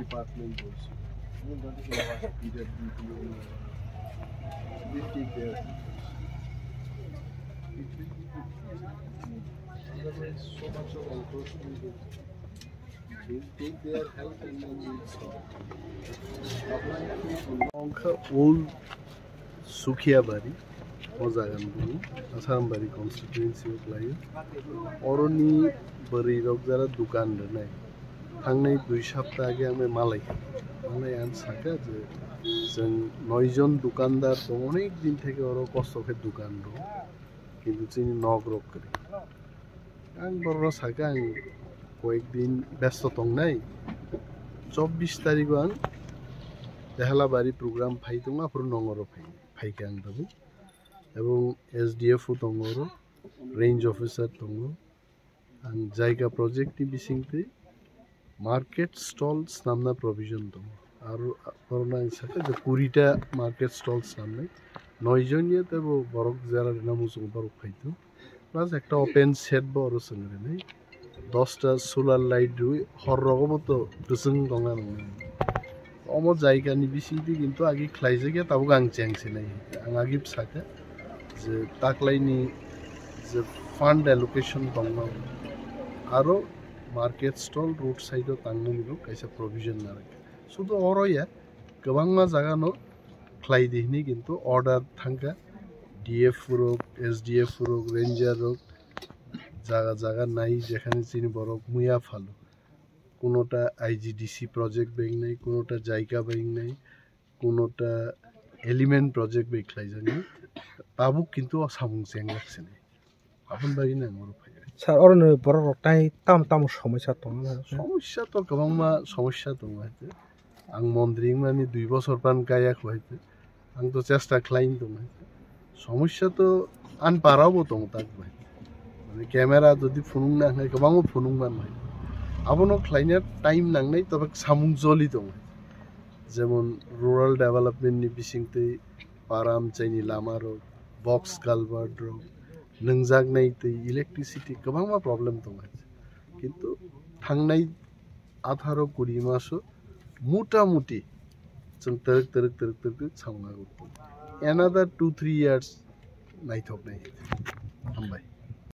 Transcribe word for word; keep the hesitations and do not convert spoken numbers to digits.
Department also. You know, that is why P W D will take their, it will be good. Otherwise, so much of encroachment will, will take their help and then we'll stop. Old Sukhiabari, o jaga ni bumo Asarambari constituency o khlaio. Oroni bwrwi rok jara dukan rwnai. Thangnai dui sapta age ang bai malai kha. Malai ang saka je chwng noi jon dukandar tongo, onek din theke oro kosto khe dukan rw. Kintu chini nok rok kwrwi. Ang borok saka ang koyek din besto tongnai. Chobbish tarikh o ang Dehalabari program phai tongo, aphuru nongoro phai, phai kha ang tabuk. Ebong S D F o tongo oro, range officer tongo. Ang Jaiga project ni bisingtwi market stall swnamna provision tongo. Aro borokno ang sakha je kurita market stall swnamnai. Noi jon ya tei bo borok jera rwna muchungo borok phai tongo. Plus ekta open shed bo oro chwng rwnai. Dosta solar light rwi hor rogo bo to kwchwng tongna nangni. Omo jaigani bisingtwi kintu agi khlaijak ya, tabuk ang cheng se nai. Ang agi bwsakhe je taklaini je fund allocation tongma aro market stall road side o tangnani bo kaisa provision narwkha. Sudu oro ya, kwbangma jagano khlai di hwnwi kintu order thangkha D F rok, S D F rok, ranger rok, jaga jaga nai jekhane chini borok muya phalo. Kunota I G D C project bai wngnai, kunota Jaiga bai wngnai, kunota Element project bai khlaijaknai. Tabuk kintu o samung chengjak sini. Aboni bagwi nang oro phai. Sir, oro ni borok rok tai tam tam somosya tongo na? Somosya to kwbangma somosya tongo hai. Ang montri wngmani dui bosor pan kaya kho hai. Ang to chesta khlai tong hai. Somosya to ani parao bo tong tak bai. Mane camera jodi phunuk na hai kwbangma phunuk man hai. Abono khlaina time nangnai, tobe samung joli tong hai. Jemon rural development ni bisingtwi param chaini lama rok, box culvert rok, nwngjak nai twi, electricity kwbangma problem tong hai. Kintu thangnai atharo kuri maso mota moti chwng twrwk twrwk twrwk twrwk samung abo. Another two three years naithok nai. Hambai.